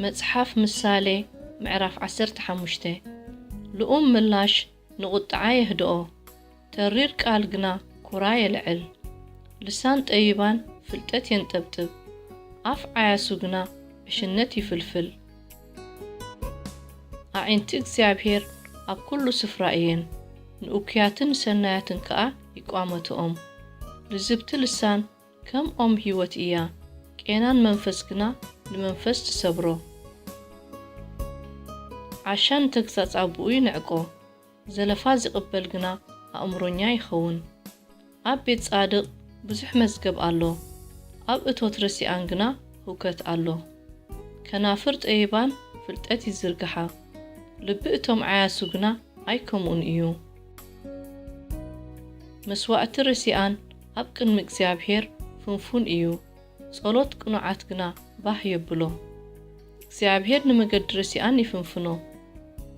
መጽሓፍ ምሳሌ ምዕራፍ ዓሰርተ ሓሙሽተ። ልኡም ምላሽ ንቑጥዓ የህድኦ፣ ተሪር ቃል ግና ኲራ የልዕል። ልሳን ጠቢባን ፍልጠት የንጠብጥብ፣ ኣፍ ዓያሱ ግና ዕሽነት ይፍልፍል። ኣዒንቲ እግዚኣብሔር ኣብ ኩሉ ስፍራ እየን፣ ንእኩያትን ንሰናያትን ከኣ ይቋመትኦም። ልዝብቲ ልሳን ከም ኦም ህይወት እያ፣ ቄናን መንፈስ ግና ንመንፈስ ትሰብሮ። ዓሻ ንተግሳጽ ኣቦኡ ይንዕቆ፣ ዘለፋ ዚቕበል ግና ኣእምሮኛ ይኸውን። ኣብ ቤት ጻድቕ ብዙሕ መዝገብ ኣሎ፣ ኣብ እቶት ረሲኣን ግና ህውከት ኣሎ። ከናፍር ጠቢባን ፍልጠት ይዝርግሓ፣ ልቢ እቶም ዓያሱ ግና ኣይከምኡን እዩ። መስዋእቲ ረሲኣን ኣብ ቅድሚ እግዚኣብሔር ፍንፉን እዩ፣ ጸሎት ቅኑዓት ግና ባህ የብሎ። እግዚኣብሔር ንመገዲ ረሲኣን ይፍንፍኖ፣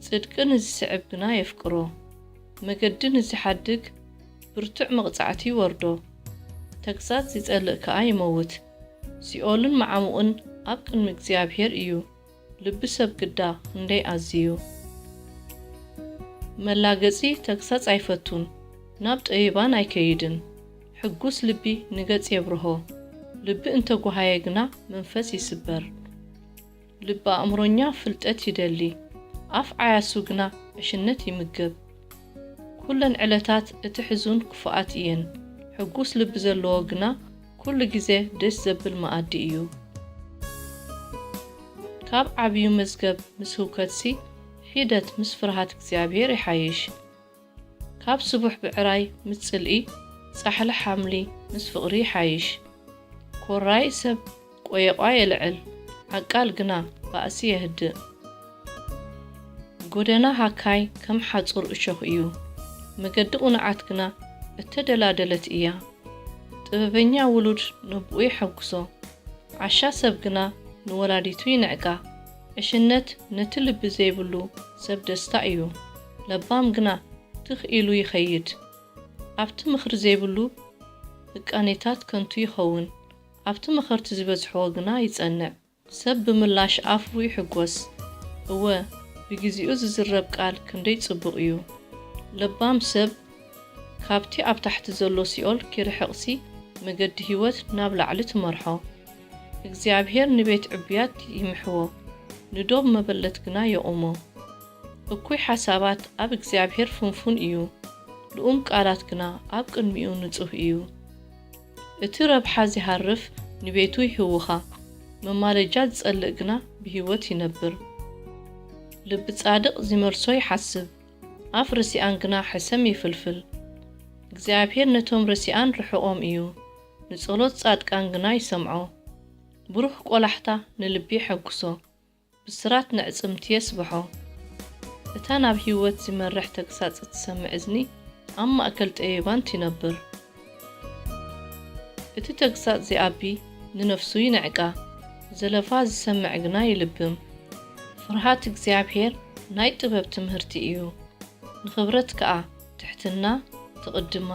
ጽድቂ ንዚስዕብ ግና የፍቅሮ። መገዲ ንዚሓድግ ብርቱዕ መቕጻዕቲ ይወርዶ፣ ተግሳጽ ዚጸልእ ከኣ ይመውት። ሲኦልን መዓሙቕን ኣብ ቅድሚ እግዚኣብሔር እዩ፣ ልቢ ሰብ ግዳ ክንደይ ኣዝዩ። መላገጺ ተግሳጽ ኣይፈቱን፣ ናብ ጠቢባን ኣይከይድን። ሕጉስ ልቢ ንገጽ የብርሆ፣ ልቢ እንተ ጓሃየ ግና መንፈስ ይስበር። ልቢ ኣእምሮኛ ፍልጠት ይደሊ፣ ኣፍ ዓያሱ ግና ዕሽነት ይምገብ። ኩለን ዕለታት እቲ ሕዙን ክፉኣት እየን፣ ሕጉስ ልቢ ዘለዎ ግና ኩሉ ግዜ ደስ ዘብል መኣዲ እዩ። ካብ ዓብዩ መዝገብ ምስ ህውከትሲ፣ ሒደት ምስ ፍርሃት እግዚኣብሔር ይሓይሽ። ካብ ስቡሕ ብዕራይ ምስ ጽልኢ፣ ጻሕሊ ሓምሊ ምስ ፍቕሪ ይሓይሽ። ኮራይ ሰብ ቆየቋ የልዕል፣ ዓቃል ግና ባእሲ የህድእ። ጎደና ሃካይ ከም ሓጹር እሾኽ እዩ፣ መገዲ ቅኑዓት ግና እተደላደለት እያ። ጥበበኛ ውሉድ ነቦኡ የሐጉሶ፣ ዓሻ ሰብ ግና ንወላዲቱ ይንዕቃ። ዕሽነት ነቲ ልቢ ዘይብሉ ሰብ ደስታ እዩ፣ ለባም ግና ትኽ ኢሉ ይኸይድ። ኣብቲ ምኽሪ ዘይብሉ ምቃኔታት ከንቱ ይኸውን፣ ኣብቲ መኸርቲ ዝበዝሕዎ ግና ይጸንዕ። ሰብ ብምላሽ ኣፉ ይሕጎስ፣ እወ፣ ብግዜኡ ዝዝረብ ቃል ክንደይ ጽቡቕ እዩ። ለባም ሰብ ካብቲ ኣብ ታሕቲ ዘሎ ሲኦል ኪርሕቕሲ፣ መገዲ ህይወት ናብ ላዕሊ ትመርሖ። እግዚኣብሔር ንቤት ዕቡያት ይምሕዎ፣ ንዶብ መበለት ግና የቑሞ። እኩይ ሓሳባት ኣብ እግዚኣብሔር ፍንፉን እዩ፣ ልኡም ቃላት ግና ኣብ ቅድሚኡ ንጹህ እዩ። እቲ ረብሓ ዚሃርፍ ንቤቱ ይህውኻ፣ መማለጃ ዝጸልእ ግና ብህይወት ይነብር። ልቢ ጻድቕ ዚመልሶ ይሓስብ፣ ኣፍ ርሲኣን ግና ሕሰም ይፍልፍል። እግዚኣብሔር ነቶም ርሲኣን ርሑቖም እዩ፣ ንጸሎት ጻድቃን ግና ይሰምዖ። ብሩህ ቆላሕታ ንልቢ የሐጉሶ፣ ብስራት ንዕጽምቲ የስብሖ። እታ ናብ ህይወት ዚመርሕ ተግሳጽ እትሰምዕ እዝኒ ኣብ ማእከል ጠቢባን ትነብር። እቲ ተግሳጽ ዚኣቢ ንነፍሱ ይንዕቃ፣ ዘለፋ ዚሰምዕ ግና ይልብም። ፍርሃት እግዚኣብሔር ናይ ጥበብ ትምህርቲ እዩ፣ ንኽብረት ከኣ ትሕትና ትቕድማ።